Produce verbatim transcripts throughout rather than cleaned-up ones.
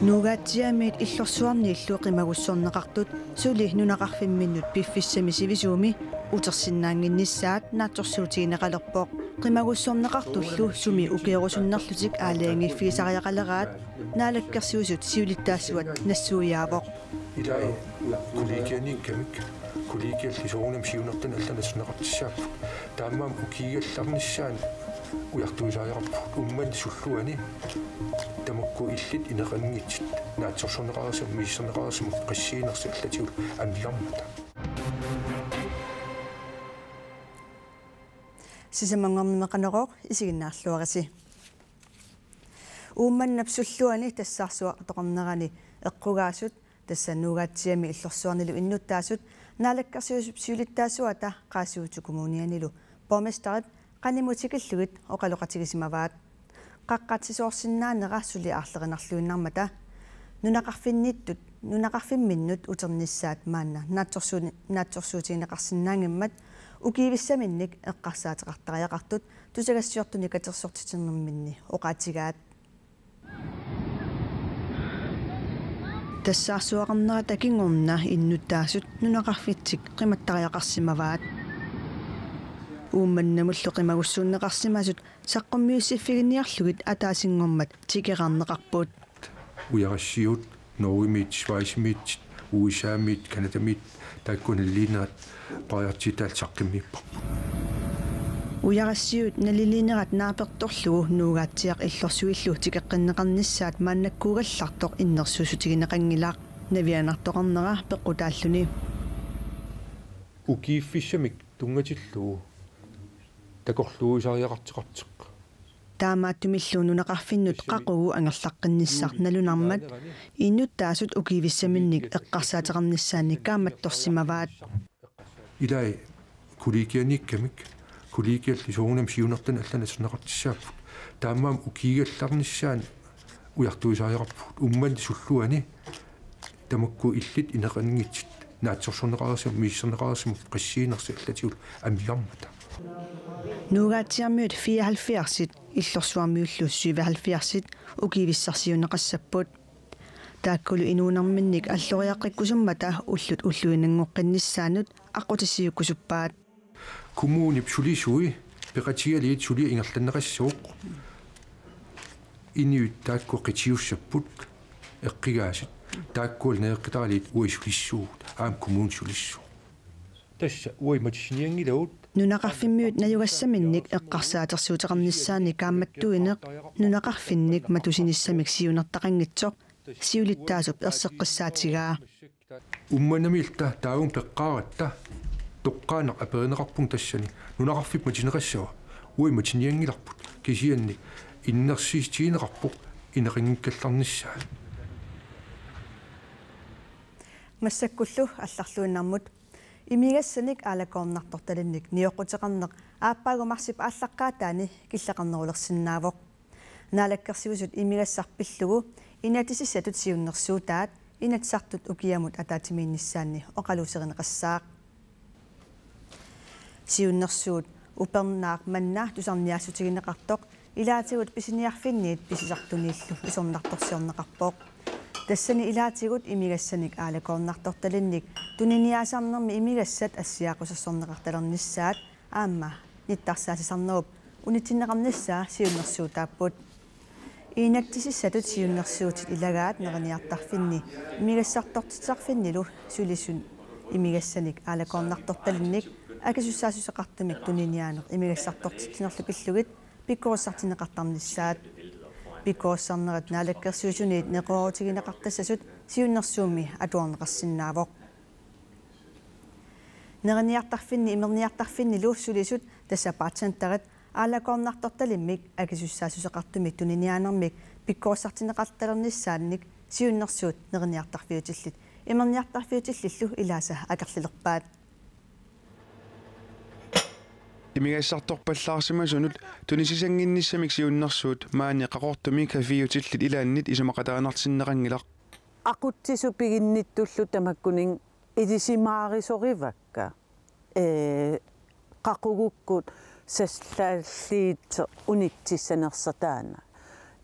Nuugaatsiaamiit Illorsuarniillu qimagussorneqartut suli nunaqarfimminnut piffissami sivisuumi utersinnaannginnissaat naatsorsuutigineqalerpoq. Qimagussorneqartullu sumi ukeerusunnerlutik aalajangiiffigisariaqaleraat Naalakkersuisut siulittaasuat nassuiaavoq. Ilai kollegianiikkamik, kollegialli soorunami siunertani allanut atorneqartussaapput. Taamaammat ukiigallarnissaanut ujartuisariaqarpugut, Uummannap sulluani tamakku illit ineqanngitsut naatsorsorneqareersimavoq, misissorneqareersimavoq, qissiinersi allatigut amigarmata. Sisamanngornermi Qanorooq, isiginnaarluarisi. Uummannap sulluani tassaarsuaq atoqarnerani eqqugaasut, tassa Nuugaatsiami Illorsuarnilu innuttaasut, Naalakkersuisut siulittaasuata Qaasuitsup Kommunianilu borgmesterip qanimut tikillugit oqaloqatigisimavaat. Qaqqatsisoorsinnaanera suli aarlerinarluinnarmata nunaqarfinniittut, nunaqarfimminnut uternissaat maanna naatsorsuuni-, naatsorsuutigineqarsinnaanngimmat ukiivissaminnik eqqarsaateqartariaqartut tusagassiortunik katersortiternerminni oqaatigaat. Tassaarsuaqarnerata kingorna innuttaasut nunaqarfitsik qimattariaqarsimavaat. Uummannamullu qimagussuunneqarsimasut saqqummiussiffiginiarlugit ataasinngormat tikeraarneqarput. Ujarassiuut Norgemiit, Schweizimiit, U S A-miit, Canadamiit, taakku naliliinerat periarfissat saqqummiipparput. Ujarassiuut naliliinerat naapertorlugu Nuugaatsiaq Illorsuillu tikeqqinneqarnissaat maannakkuugallartoq innersuussutigineqanngilaq, navianartoqarnera peqqutaalluni. Ukiiffissamik tunngatillugu takorluuisariaqartoqartoq. Taamaattumillu nunaqarfinnut qaqugu angerlaqqinnissaq nalunarmat innuttaasut ukiivissaminnik eqqarsaateqarnissaannik kaammattorsimavaat. Ilai kollegianiikkamik, kollegialli soorunami siunertani allanut atorneqartussaapput. Taamaammat ukiigallarnissaanut ujartuisariaqarpugut, Uummannap sulluani tamakku illit ineqanngitsut naatsorsorneqareersimavoq, misissorneqareersimavoq, qissiinersi allatigut amigarmata. Nuugaatsiarmiut fireoghalvfjerdsit, Illorsuarmiullu syvoghalvfjerdsit ukiivissarsiuunneqassapput. Taakkulu inuunerminnik alloriaqqikkusummata ullut ulluinnanngoqqinnissaannut aqqutissiuukkusuppaat. Kommunip sulisui peqatigalugit suliaq ingerlanneqassaaq. Inuit taakku qitiussapput eqqugaasut, taakkualu naleqqitaralugit uagut sulissuugut, aamma kommunip sulissooq. Tassa uagut matissinianngilagut. Nunaqarfimmiut najugassaminnik eqqarsaatersuuteqarnissaannik kaammattuineq nunaqarfinnik matusinissamik siunertaqanngitsoq siulittaasup erseqqissaatigaa. Uummannamiillu taava peqqaaratta toqqaannaq aperineqarpunga tassani: nunaqarfik matusineqassava? Uagut matinianngilarput, kisianni innersuussutigineqarpoq ineqanngikkallarnissaa. Massakkullu allarluinnarmut. Imigassanik aalakoornartortalinnik nioqquteqarneq aappaagu marsip aallaqqaataani killeqarnerulersinnaavoq. Naalakkersuisut imigassaq pillugu inatsisissatut siunnersuutaat Inatsisartut ukiamut ataatsimiinnissaanni oqaluuserineqassaaq. Siunnersuut upernaaq manna tusarniaassutigineqartoq ilaatigut pisiniarfinniit pisisartuniillu isornartorsiorneqarpoq. Tassani ilaatigut imigassanik aalakoornartortalinnik tuniniaasarnermi imigassat assiaaqqusersorneqartalernissaat aamma nittarsaasisarnerup unitsinneqarnissaa siunnersuutaapput. Inatsisissatut siunnersuutit ilagaat neriniartarfinni imigassartortitsisarfinnilu sulisut imigassanik aalakoornartortalinnik akisussaassuseqartumik tuniniaaneq imigassartortitsinerlu pillugit pikkorissartinneqartarnissaat. Pikkorissarnerit Naalakkersuisuniit neqeroorutigineqartassasut siunnersuummi atuarneqarsinnaavoq. Neriniartarfinni imerniartarfinnilu sulisut, tassa patchanterit, aalakoornartortalimmik akisussaassuseqartumik tuniniaanermik pikkorissartinneqartalernissaannik siunnersuut neriniartarfiutillit imerniartarfiutillillu ilaasa akerlilerpaat. Imigassartorpallaarsimasunut tunisisannginnissamik siunnersuut maani Qaqortumi caféutillit ilaannit isumaqataanartinneqanngilaq. Aqutsisut piginnittullu tamakkuninnga ilisimaarusorivakka, ee, qaqugukkut sallaalliit unitsissanersoq taanna.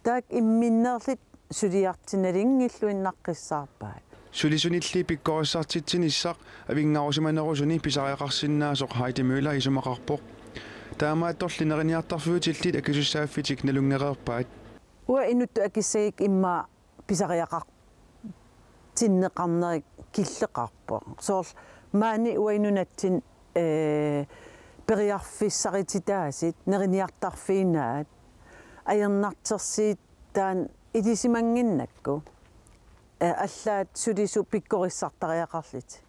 Taakku imminnerlit suliartinnaliinngilluinnaqqissaarpaat. Sulisunilli pikkorissartitsinissaq avinngarusimanerusuni pisariaqarsinnaasoq Heidi Møller isumaqarpoq. Taamaattorli neriniartarfiutillit akisussaaffitik nalunngereerpaat. Uanga inuttut akissagikka immaqa pisariaqartinneqarnerit killeqarpoq. Soorlu maani uagut nunatsinni, ee, periarfissarititaasut neriniartarfiinnaat ajornartorsiut taanna ilisimannginnakku, ee, allaat sulisut pikkorissartariaqarlutik.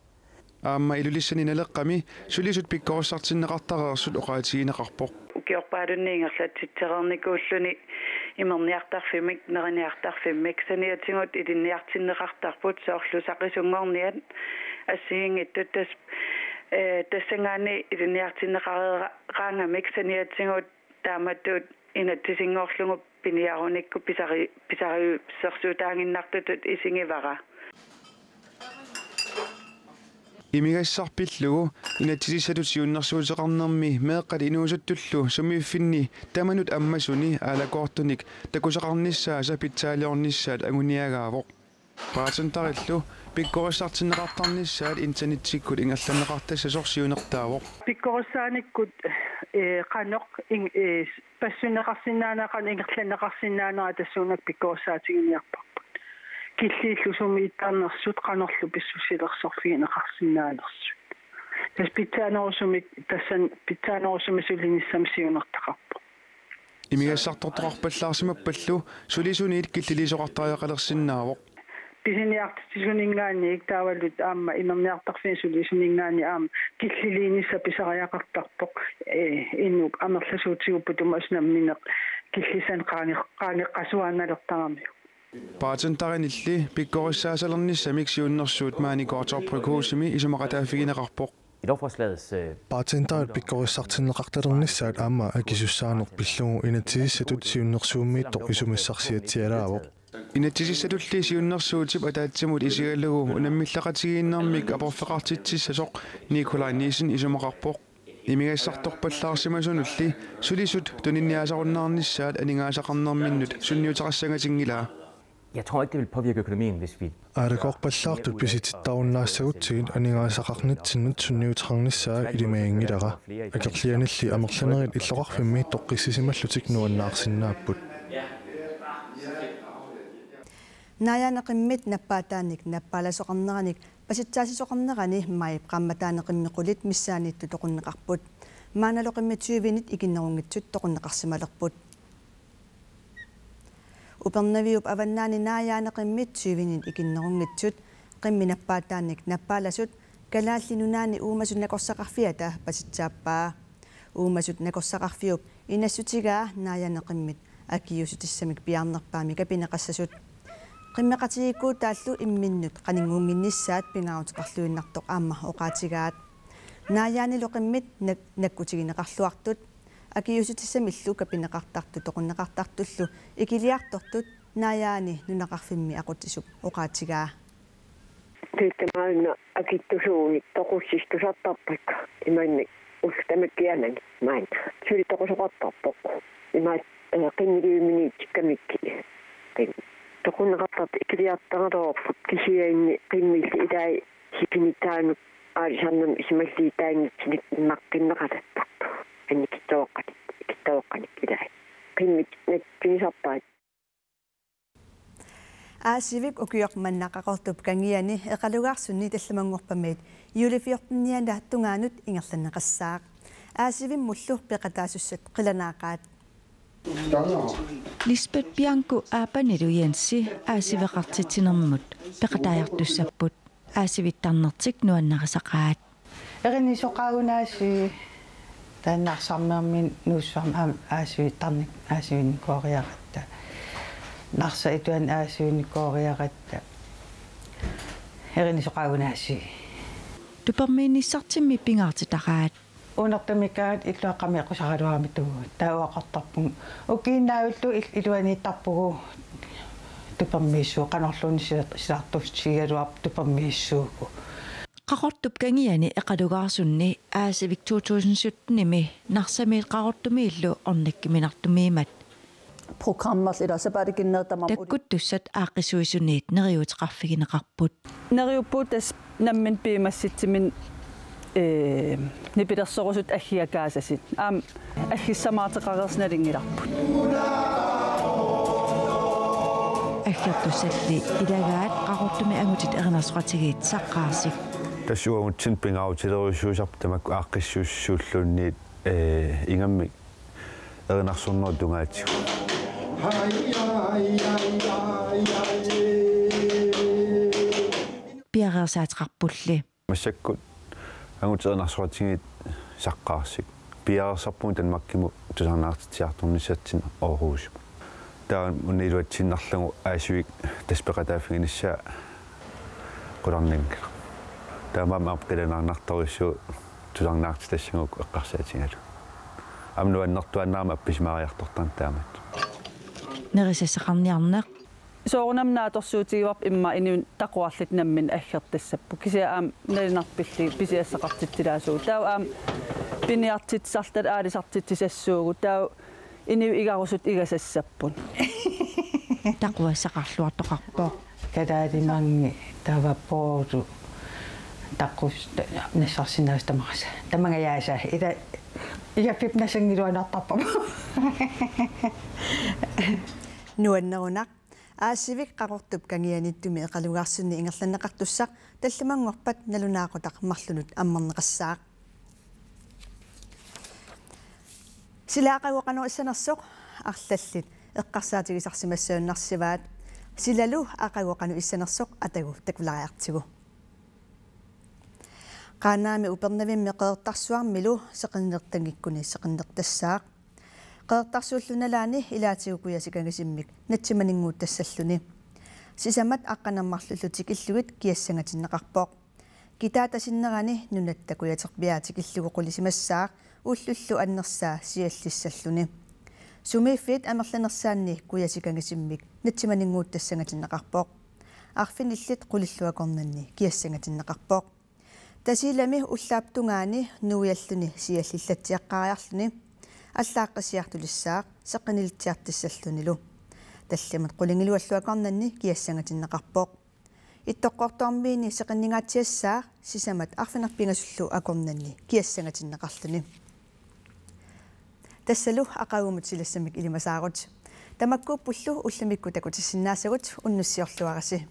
Aamma Ilulissani Naleqqami sulisut pikkorissartinneqartareersut oqaatigineqarpoq. Ukiorpaalunni ingerlatsitsereernikuulluni imerniartarfimmik, neriniartarfimmik saniatigut ilinniartinneqartarput, soorlu saqisunngorniat assigiinngitsut, tas-, ee, tassanngaanniit ilinniartinneqareeraangamik saniatigut taamatut inatsisinngorlugu piniarunikku pisari-, pisariussersuutaaginnartutut isigivara. Imigassaq pillugu inatsisissatut siunnersuuteqarnermi meeqqat inuusuttullu sumiiffinni tamanut ammasuni aalakoortunik takusaqarnissaasa pitsaaliornissaat anguniagaavoq. Bartenderillu pikkorissartinneqartarnissaat internetsikkut ingerlanneqartassasoq siunertaavoq. Pikkorissaanikkut, ee, qanoq in-, ee, passunneqarsinnaanera, qanoq ingerlanneqarsinnaanera tassuunakkut pikkorissaatigineqartarput. Killiillu sumiittarnersut, qanorlu pissusilersorfigineqarsinnaanersut. Tassa pitsaanerusumik, tassani pitsaanerusumik sulinissami siunertaqarpoq. Imigassartortoqarpallaarsimappallu sulisuniit killiliisoqartariaqalersinnaavoq. Pisiniartitsisuninngaanniit taavalu aamma imerniartarfiit sulisuninngaanniit aamma killiliinissaq pisariaqartarpoq, ee, inuk amerlasuutigut putumasut namminneq killissanik qaange-, qaangeqqasuaannalertaramiuk. Bartenderinilli pikkorissaasalernissamik siunnersuut maani Qaqortoq Bryghusimi isumaqataaffigineqarpoq. I lovforslagets, øh, Bartenderit pikkorissartinneqartalernissaat aamma akisussaaneq pillugu inatsisissatut siunnersuummiittoq isumissarsiatsialaavoq. Inatsisissatulli siunnersuutip ataatsimut isigalugu unammilleqatigiinnermik aporfeqartitsissasoq Nikolaj Nissen isumaqarpoq. Imigassartorpallaarsimasunulli sulisut tuniniaasarunnaarnissaat aningaasaqarnerminnut sunniuteqassangatinngilaa. Jeg tror ikke, det vil påvirke økonomien, hvis vi Aalakoorpallaartut pisitsittarunnaarsimassagutsigit aningaasaqarnitsinnut sunniuteqarnissaa ilimaginngilara. Akerlianilli amerlanerit illoqarfimmi toqqissisimallutik nuannaarsinnaapput. Naajaaneq qimmit nappaataannik nappaalasoqarneranik pasitsaassisoqarnerani maajip qaammataani qimmit qulit missaanniittut toqunneqarput. Maannalu qimmit tyvenit ikinnerunngitsut toqunneqarsimalerput. Upernaviup avannaani naajaaneq qimmit tyvenit ikinnerunngitsut qimmit nappaataannik nappaalasut Kalaallit Nunaanni Uumasut Nakorsaqarfiata pasitsaappaa. Uumasut Nakorsaqarfiup inassutigaa naajaaneq qimmit akiuussutissamik piaarnerpaamik kapineqassasut. Qimmeqatigiikkuutaallu imminnut qaninngunnginnissaat pingaaruteqarluinnartoq aamma oqaatigaat. Naajaanilu qimmit nak-, nakkutigineqarluartut akiuussutissamillu kapineqartartut toqunneqartartullu ikiliartortut naajaani nunaqarfimmi aqutsisup oqaatigaa. Tiittamaanna akitsusuunik toqussisut tusartarpakka imannak ullut tamakkianani maanna. Suli toqusoqartarpoq. Imaat, ee, qimmiliuminitsikkamikki. Qim-, toqunneqartartut ikiliartaraluarput kisianni qimmilli ilai sikinitaanut aalisarnermik isumalliutaanngitsinik immaqqinneqalattarpoq. Annikitsuaqqanik, ikittuaqqanik ilai. Qimmit nattunisarpaat. Aasivik ukioq manna Qaqortup kangiani Eqalugaarsunni tallimanngorpamit juuli fjortenianut tungaanut ingerlanneqassaaq. Aasivimmullu peqataasussat qilanaaqaat. Lisbeth Bianco Aapanilu Jensi aasiveqartitsinermut peqataajartussapput. Aasivittarnertik nuannarisaqaat. Erinisoqaagut aasiviit, taanna Narsarmeermiit Nuussuarmi aamma aasivittarnikkut aasivinnikooriaratta. Narsap ituani aasivinnikooriaratta. Erinisoqaagut aasiviit. Tupermiinnissartimmi pingaartitaqaat. Unertamikkaagut illuaqqami qusaraluarami tuugut. Taava oqartarpugut. Ukiinnaavillu il-, iluaniittarpugut tupermiissuugut, qanorluunniit sila-, silartuussutigigaluarpat tupermiissuugut. Qaqortup kangiani Eqalugaarsunni Aasivik to tusind syttenimi Narsamiit Qaqortumiillu ornikkuminartumiimmat. programmerli ila sapaatip akunneri tamarmik uli- Takkuttussat aaqqissuisuniit neriuuteqarfigineqarput. Neriuppugut tassa nammineq piumassutsiminnik, ee, nipilersorusutut aggiakaasasut. Aamma aggiussamaartoqareersut nalunngilarput. Aggertussalli ilagaat Qaqortumi angutit erinarsoqatigiit saqqaarsik. Tassa uagutsinni pingaarutilerujussuusarput tamakku aaqqissuissuulluunniit, ee, ingammik erinarsornerup tungaatigut. Piareersaateqarpulli. Massakkut angutit erinarsoqatigiit saqqaarsik. Piareersarpugut Danmarkimut tusarnaartitsiartornissatsinnut Aarhusimi. Taava una iluatsiinnarlugu Aasiviup tassa peqataaffiginissaa qularnanngilaq. Taamaammat aamma qilanaarnartorujussuuvoq tusarnaartitassagukku eqqarsaatigalugu. Aamma nuannertuaannarmat appisimaariartortarneq taamatut. Nerisassaqarniarneq. Soorunami naatsorsuutigivarput immaqa inuit taquarlutik nammineq aggertassapput. Kisianni aamma nalunaarpillugit pisiassaqartitsilaassuugut. Taava aamma piniartitsisarluta aalisartitsisassuugut. Taava inuit igarusutut igasassapput. Taquassaqarluartoqarpoq. Kalaalimanngit taava Poortu taqqus nassarsinnaasut tamarmik. Tamangajaasa. Ila igaffip nassanngiluanaartarpama. Nuannerunaq. Aasivik Qaqortup kangianiittumi Eqalugaarsunni ingerlanneqartussaq tallimanngorpat nalunaaqutaq marlunut ammarneqassaaq. Sila aqagu qanoq issanersoq arlallit eqqarsaatigisarsimassagunarsivaat. Silalu aqagu qanoq issanersoq atagu takulaariartigu. Qaanaami Upernavimmi Qeqertarsuarmilu seqinnertanngikkuni seqinnertassaaq. Qeqertarsuullu nalaani ilaatigut kujasikaangasummik natsimaninnguuttassalluni. Sisamat aqqaneq-marlullu tikillugit kiassangatinneqarpoq. Kitaata sinnerani nunatta kujaterpiaa tikillugu qulisimassaaq ullullu annersaa siallissalluni. Sumiiffiit amerlanersaanni kujasikaangasummik natsimaninnguuttassangatinneqarpoq. Arfinillit qulillu akornanni kiassangatinneqarpoq. Tasiilami ullaap tungaani nuialluni siallillatsiaqqaariarluni allaaqqisiartulissaaq seqqinilitsiartussallunilu. Tallimat qulingiluallu akornanni kiassangatinneqarpoq. Ittoqqortoormiini seqinningaatsiassaaq sisamat arfineq-pingasullu akornanni kiassangatinneqarluni. Tassalu aqagumut silassamik ilimasaarut. Tamakkuuppullu ullumikkut takutissinnaasagut, unnussiorluarisi.